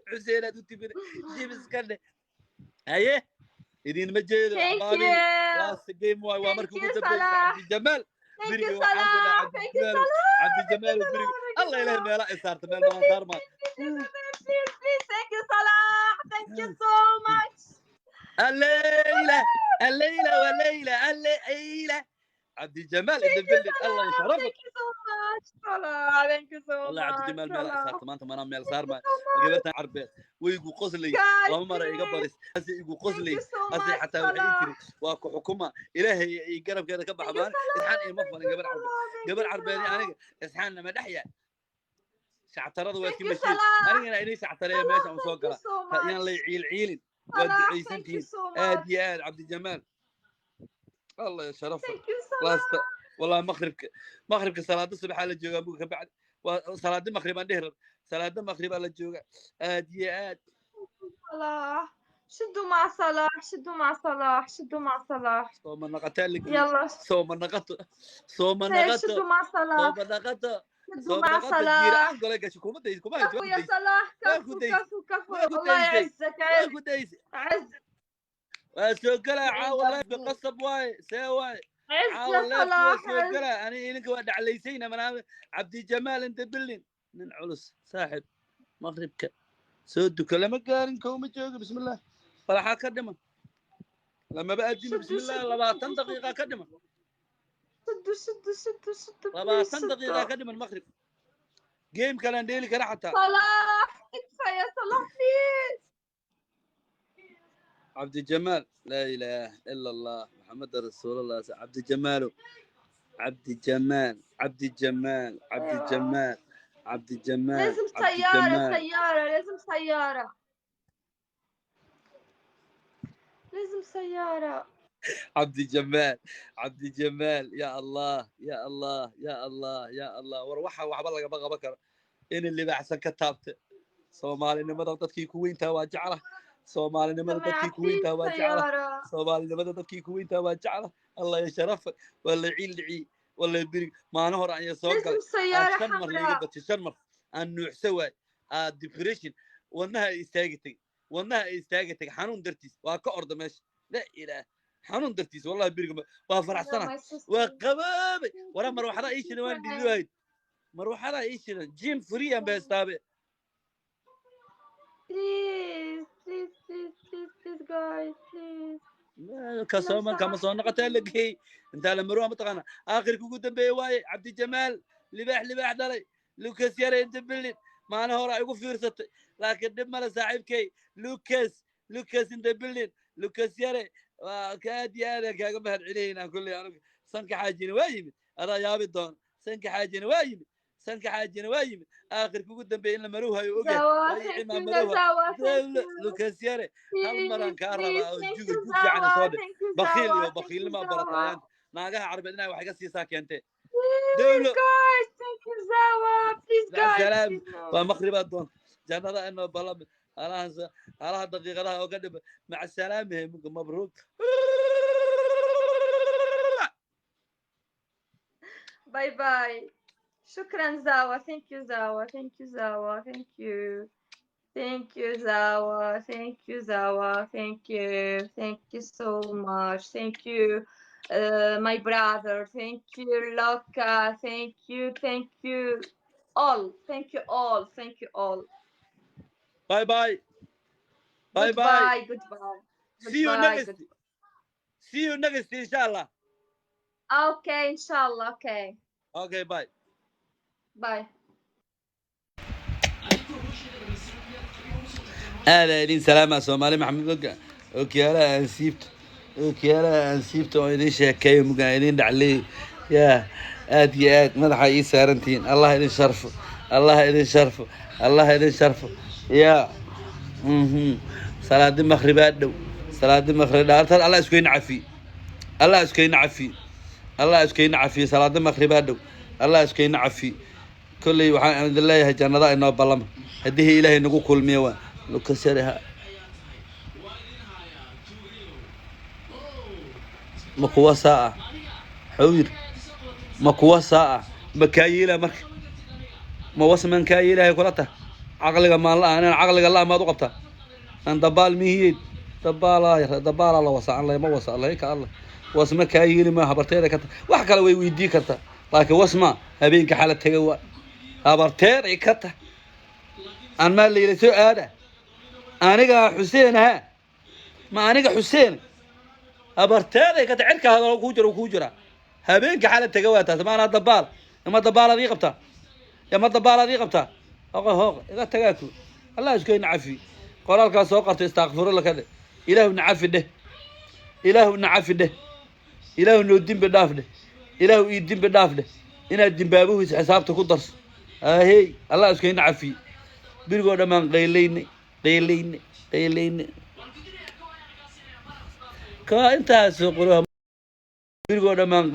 Xuseenaad u timid, jibiska dhe. Haye, idinma jeedo. Thank axbaabi you. Last game waay, waa Thank markii ugu you, dambaysa. Salah. Cabdijamaal. Thank Beriga you, waxaan ku dhahay Salah. Thank you, Cabdijamaal, Salah. Cabdijamaal, beriga Allah ilahay meela ay saarta, meel badan saarmaa. Please, please, thank you, Salah. Thank you so much. الليلة الليلة والليلة الليلة، عبد الجمال الدبلي، الله يشرفك. Thank you so much, Salah. Thank you so والله عبد much, الجمال meel ay Salah. saarta maanta, manaa meel saarma. Gabartan carbeed way igu qoslay. Guys, Laba mar iga please. baris ase igu qoslay. Thank you so Ase much, xataa waxay ii Salah. tiri waa ku xukuma ilaahay iyo garabkeeda ka baxa. Thank you, Maalin isxaan ima falin gabar Salah. carbeed. Thank Gabar you, carbeed Salah. aniga isxaan nama dhex yaal, shactarada waa Thank iska you, mashiin. Salah. Anigana inay shactareeya meesha un soo Thank you gala so yaan much. lay ciil ciilin. Waad Salah, thank you ducaysantihiin so aad much. iyo aad. Cabdijamaal, allah yasharafa. Thank you, Salah. Laasta wallahi maqribka, maqribka salaada subaxaa la joogaa muga kabacdi, waa salaada maqrib aan dhihi rab, salaada maqribaa la joogaa aad iyo aad. صلاح، شدوا مع صلاح، شدوا مع صلاح، شدوا مع صلاح. Sooma naqataa la geeyey. يلا. Sooma naqato, sooma إيه، naqato. شدوا مع صلاح. Sooma naqato. شدوا sooma مع naqato صلاح. jiiraan gole gasho kuma days kuma hayso. كفو يا صلاح. waa كفو ku days كفو كفو. waa ku الله daysay. يعزك. Waa عز ku daysay. عز. Waa soo galaa caawa عز. Leefka qasab waaye, see waaye? عز Caawa يا leefka waa صلاح. soo عز. galaa. Ani idinka waa dhaclaysayna manaa. Cabdijamaal inta billin nin culus saaxib. Maqribka soo duka lama gaarin, kowma joogo. Bismillah, falaxaa ka dhiman, lamaba addino. شدوا. Bismillah. شدوا. 20 daqiiqa ka dhiman. شدوا شدوا شدوا شدوا، please. 20 daqiiqa شدوا. ka dhiman maqrib, game kalaan dheeli kara xataa. صلاح، اكفى يا صلاح، please. Cabdijamaal, laa ilaaha ila Allah, Maxameda rasuulallah. Cabdijamaalo, Cabdijamaal, Cabdijamaal, Cabdijamaal, Cabdijamaal. لازم سيارة. Cabdijamaal. سيارة، لازم سيارة، لازم سيارة. Cabdijamaal, Cabdijamaal, ya Allah, ya Allah, ya Allah, ya Allah. War waxa waxba lagama qaban karo in libaaxsan ka taabta. Soomaalinimada dadkii ku weyntaa waa jecla, soomaalinimada جماعة dadkii ku please. weyntaa waa jecla. سيارة. Soomaalinimada dadkii ku weyntaa waa jecla. Allah ya sharafa, waa la ciil dhicii, waa la biri. Maalin hore aan soo لازم galay aan سيارة shan mar liiga حمراء. batay, shan mar aan nuuxsa waay, aa depression wadnaha ay istaagi tegay, wadnaha ay istaagi tegay xanuun dartiis. Waa ka orda meesha, la ilaah, xanuun dartiis. Wallahi biriga waa يا faraxsana, my waa sister. qaboobay. Wara marwaxada ii shidan, waan dhidiwahayd marwaxada ii shidan, gym free aan beestaabe. Please, please, please, please, please, guys, please. لو kasoo kama soo سمحت. Noqotaa la geeyey intaa la maruwa mataqaana aakhirka ugu dambeeye waaye. Cabdijamaal libaax, libaax dhalay. Lucas yare inta billin maalin hore ay igu fiirsatay, laakiin dhib male saaxiibkay. Lucas, Lucas inta billin, Lucas yare, waa ka aad iyo aad aan kaaga mahad celinaynaa. Kulley anugu sanka xaajina waa yimid, adaa yaabi doona. Sanka xaajina waa yimid, sanka xaajina waa yimid. Aakhirka ugu dambeeye in la maruhayo ogyahay. Zawa, waa ii thank you. cimaamaduha. Zawa, thank you. Lucas yare, hal maraan Please, kaa please, rabaa oo thank juga you, jug fiican Zawa, soo dhe thank you, bakiil Zawa, iyo thank you, bakiilnima Zawa. baratayaanta naagaha carbeed inay wax iga siisaa keentee. Please, dowlo. guys, thank you, Zawa. Please, maca guys, salaam. please, no. Waa maqribaad doonta jannada inoo balami halahan halaha daqiiqadaha oo ka dhima. Maca salaamihe muga, mabruuk. Bye bye. شكرا Zawa. Thank you, Zawa. Thank you, Zawa. Thank you. Thank you, Zawa. Thank you, Zawa. Thank you. Thank you so much. Thank you, my brother. Thank you, Loka. Thank you. Thank you all. Thank you all. Thank you all. Bye bye, bye bye. Goodbye. Goodbye. See you Goodbye. next. Good. See you next, inshallah. Okay, inshallah. Okay. Okay, bye. Bye. Aada idin salaama Soomaali Maxamed oga okiyaalaha aan siibto, okiyaalaha aan siibto oo idin sheekeeyo mugaan idin dhacley. Yaa aad iyo aad madaxa ii saarantihiin. Allah idin sharfo, Allah idin sharfo, Allah idin sharfo. Yaa salaadi maqribaa dhow, salaadi maqrib dhaartan. Allah iskuyna cafiye, Allah iskayna cafiye, Allah iskayna cafiye. Salaada maqribaa dhow, Allah iskayna cafiye. Kolley waxaan idin leeyahay jannada inoo ballama haddii Ilaahay nagu kulmiyo. Waa lukasariha ma kuwa saa ah xawir, ma kuwa saa ah, ma kaa yeelaa marka, ma wasman kaa yeelahay kula tah. Caqliga maan la inaan caqliga la maad u qabtaa? Aan dabaal mihiyeed, dabaalaa, dabaalaa la wasa, aan layma wasa. Alla ka alla wasma kaa yeeli ma. Habarteeda ka ta, wax kale way weydii kartaa, laakiin wasma habeenka xala tega waa habarteeday ka ta. Aan maa layla soo aada aniga Xuseen ha ma aniga Xuseen habarteeday ka ta. Cirka hadalo kuu jiro, kuu jira habeenka xala tega waa taas. Maanaa dabaal ima dabaalaad ii qabtaa, ima dabaalaad ii qabtaa? Hooqa hooqa, iga tagaa ku. Allah isku cafi. Qoraalkaas soo qartay, istaaqfirullah ka dheh, Ilaahu na cafi dheh, Ilaahu na cafi dheh, Ilaahu noo dembi dhaaf dheh, Ilaahu ii dembi dhaaf dheh, inaad dimbaabuhiisa xisaabta ku darso. Ahey, Allah iskayna cafiye. Birigoo dhammaan qaylaynay, qaylaynay, qaylaynay ka intaas quraha birigoo dhammaan.